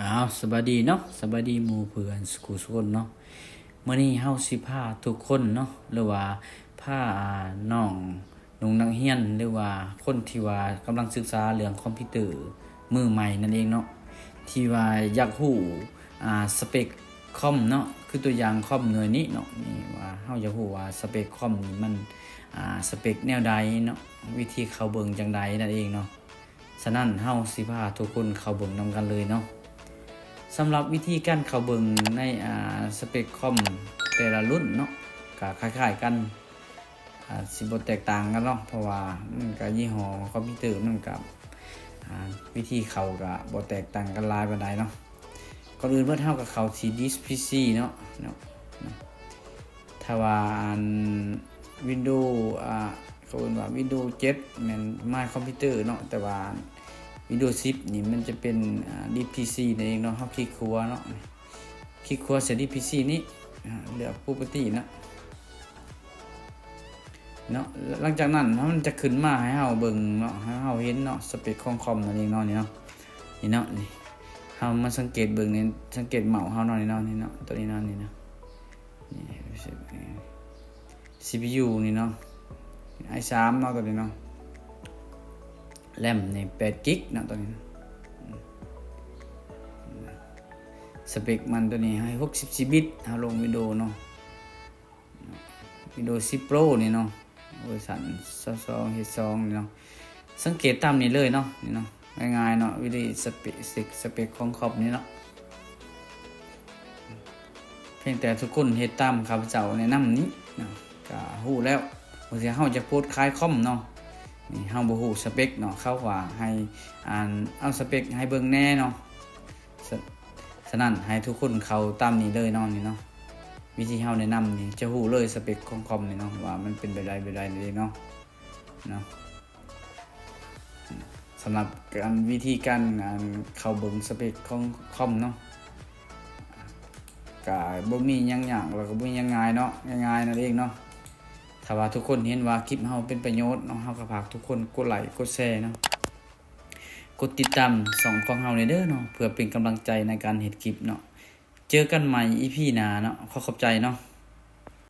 ອ້າວ ສະບາຍດີເນາະ ສະບາຍດີໝູ່ເພື່ອນສຸຂູສຸຄົນເນາະ. ມື້ນີ້ເຮົາຊິພາທຸກຄົນເນາະ ຫຼືວ່າພາ ອາ ນ້ອງໜຸ່ມນັກຮຽນ ຫຼືວ່າຄົນທີ່ວ່າກຳລັງສຶກສາເລື່ອງຄອມພິວເຕີມືໃໝ່ນັ້ນເອງເນາະ ທີ່ວ່າຢາກຮູ້ ອາ ສະເປັກຄອມເນາະ ຄືຕົວຢ່າງຄອມໜ່ວຍນີ້ເນາະ ນີ້ວ່າເຮົາຢາກຮູ້ວ່າສະເປັກຄອມນີ້ມັນ ອາ ສະເປັກແນວໃດເນາະ ວິທີເຂົ້າເບິ່ງຈັ່ງໃດນັ້ນເອງເນາະ. ສະນັ້ນເຮົາຊິພາທຸກຄົນເຂົ້າເບິ່ງນຳກັນເລີຍເນາະ. ສຳລັບວິທີການເຂົ້າເບິ່ງໃນ ອາ ສະເປັກຄອມແຕ່ລະລຸ້ນເນາະ ກະຄ້າຍໆກັນ ອາ ຊິບໍ່ແຕກຕ່າງກັນເນາະ ເພາະວ່າມັນກະຍີ່ຫໍ້ຄອມພິວເຕີ ມັນກະ ອາ ວິທີເຂົ້າກະບໍ່ແຕກຕ່າງກັນຫຼາຍປານໃດເນາະ. ກ່ອນອື່ນເໝິດເຮົາກະເຂົ້າທີ່ດິສພີຊີເນາະ ເນາະ ຖ້າວ່າອັນວິນໂດ ອາ ເຂົາເອີ້ນວ່າວິນໂດເຈັດແມ່ນມາຍຄອມພິວເຕີເນາະ ແຕ່ວ່າວິນໂດສິບນີ້ມັນຈະເປັນ ອາ ດິສພີຊີນັ້ນເອງເນາະ. ເຮົາຄລິກຂວາເນາະ ຄລິກຂວາໃສ່ດິສພີຊີນີ້ ອາ ເລືອກໂພຣເພີຕີ້ເນາະ ເນາະ. ຫຼັງຈາກນັ້ນມັນຈະຂຶ້ນມາໃຫ້ເຮົາເບິ່ງເນາະ ໃຫ້ເຮົາເຫັນເນາະ ສະເປັກຂອງຄອມນັ້ນເອງເນາະ ນີ້ເນາະ ນີ້ເນາະ ນີ້ ເຮົາມາສັງເກດເບິ່ງນີ້ ສັງເກດເມົາເຮົາເນາະ ນີ້ເນາະ ນີ້ເນາະ ໂຕນີ້ເນາະ ນີ້ເນາະ ນີ້ ຊີພີຢູນີ້ເນາະ ໄອສາມເນາະ ໂຕນີ້ເນາະ ແຣມນີ້ແປດກິກເນາະ ໂຕນີ້ເນາະ. ສະເປັກມັນໂຕນີ້ໃຫ້ຫົກສິບສີ່ບິດ ເຮົາລົງວິນໂດເນາະ ວິນໂດສິບໂປຣນີ້ເນາະ ເວີຊັນຊາວສອງເອັດສອງນີ້ເນາະ. ສັງເກດຕາມນີ້ເລີຍເນາະ ນີ້ເນາະ ງ່າຍໆເນາະ ວິທີສະເປັກ ສະເປັກຂອງຄອມນີ້ເນາະ. ພຽງແຕ່ທຸກຄົນເຮັດຕາມຂ້າພະເຈົ້າແນະນຳນີ້ເນາະ ກະຮູ້ແລ້ວ. ບາງເທື່ອເຮົາຈະໂພສຂາຍຄອມເນາະ ນີ້ເຮົາບໍ່ຮູ້ສະເປັກເນາະ ເຂົາວ່າໃຫ້ ອັນ ເອົາສະເປັກໃຫ້ເບິ່ງແດ່ເນາະ. ສະ ສະນັ້ນໃຫ້ທຸກຄົນເຂົ້າຕາມນີ້ເລີຍເນາະ ນີ້ເນາະ ວິທີເຮົາແນະນຳນີ້ ຈະຮູ້ເລີຍສະເປັກຂອງຄອມນີ້ເນາະ ວ່າມັນເປັນແບບໃດແບບໃດເດ້ເນາະ ເນາະ. ສຳລັບການ ວິທີການ ອັນ ເຂົ້າເບິ່ງສະເປັກຂອງຄອມເນາະ ກະບໍ່ມີຫຍັງຍາກ ແລ້ວກະບໍ່ມີຫຍັງງ່າຍເນາະ ງ່າຍໆນັ້ນເອງເນາະ. ຖ້າວ່າທຸກຄົນເຫັນວ່າຄລິບເຮົາເປັນປະໂຫຍດເນາະ ເຮົາກະຝາກທຸກຄົນກົດໄລກົດແຊເນາະ ກົດຕິດຕາມຊ່ອງຂອງເຮົາແດ່ເດີເນາະ ເພື່ອເປັນກຳລັງໃຈໃນການເຮັດຄລິບເນາະ. ເຈີກັນໃໝ່ອີພີໜ້າເນາະ ຂໍຂອບໃຈເນາະ.